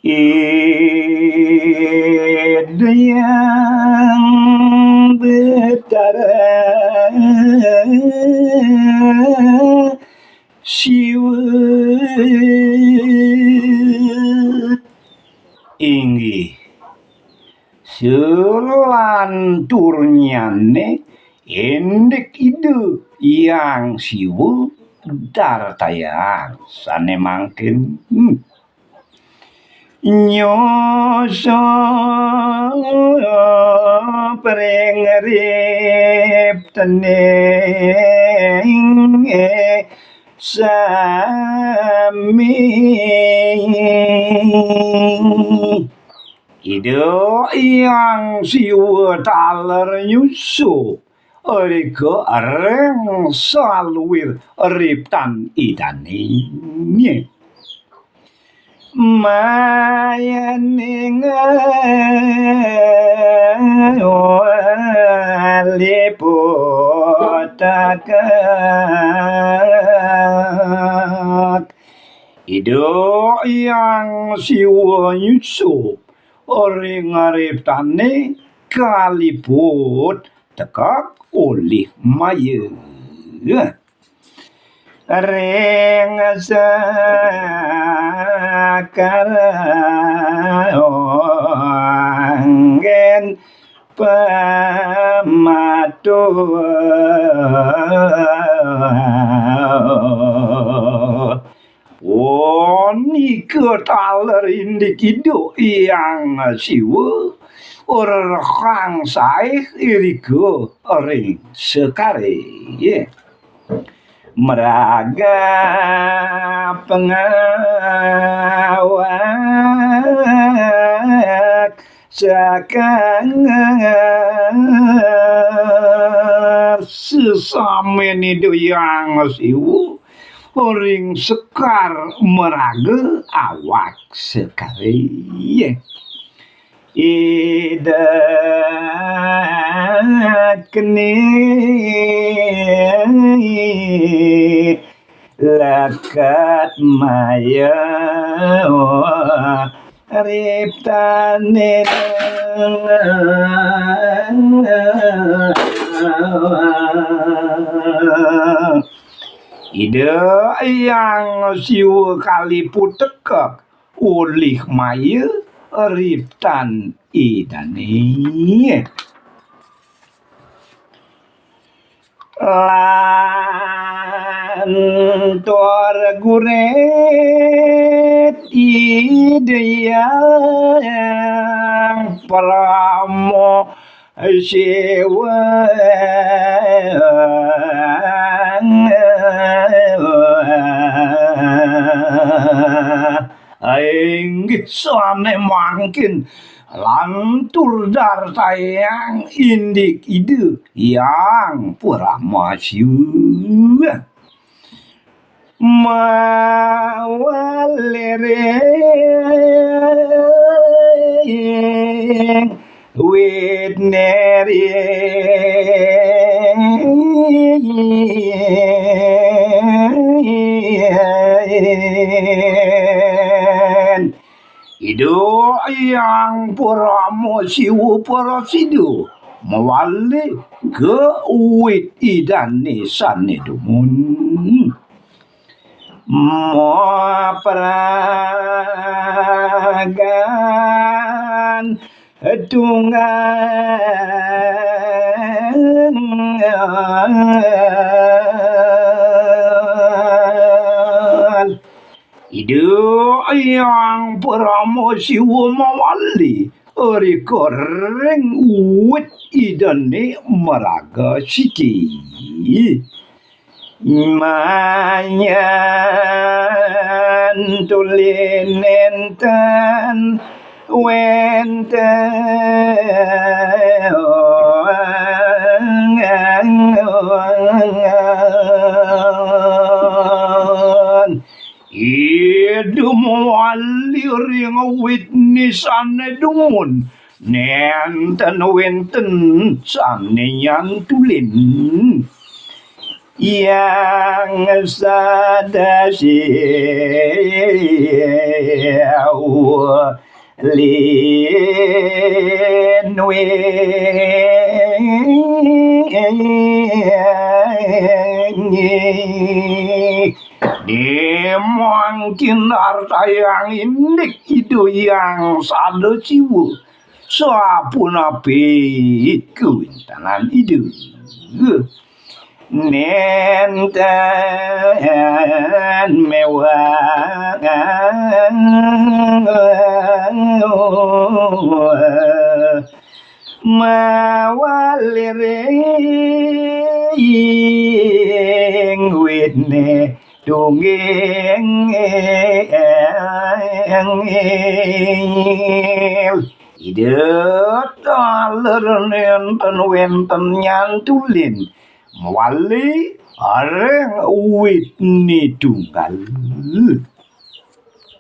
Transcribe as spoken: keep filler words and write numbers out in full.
Ida Hyang Betara Siwa. Inggih, salanturnyané indik Ida Hyang Siwa dartayang sané mangkin. Hmm. Nyoso pring riptané sami. Ida Hyang Siwa taler nyusup rika ring saluir riptan Idané. Mayaning liputaken Ida Hyang Siwa nyusup ring riptané kaliput tekek olih maya. Ring sakar anggén pamatur. Punika taler indik Ida Hyang Siwa, rerehang saih irika ring sekaré. Maraga pangawak sakar. Sesamin Ida Hyang Siwa ring sekar maraga awak sekaré. Ida keni leket maya riptané. Ida Hyang Siwa kaliput tekek olih maya riptan Idané. Lantur gurit Ida Hyang Parama Siwa. Inggih sané mangkin lantur dartayang indik Ida Hyang Parama Siwa. Mawaliring wit nering. Ida Hyang Parama Siwa Parasida mawali ka wit Idané sané dumun. Mapragan tunggal. Ida Hyang Parama Siwa mawali rika ring wit Idané maraga siki. Mayan tuli nénten wénten. Ida mawali ring wit sané dumun, nénten wénten sané nyantulin. Yang sadasi linwing. Di mangkin artayang indik Ida Yang Sada Siwa. Sapunapi kawéntenan Ida. Nénten méwah mawaliring witné tungging. Ida taler nénten wénten nyantulin mawali ring witné tunggal.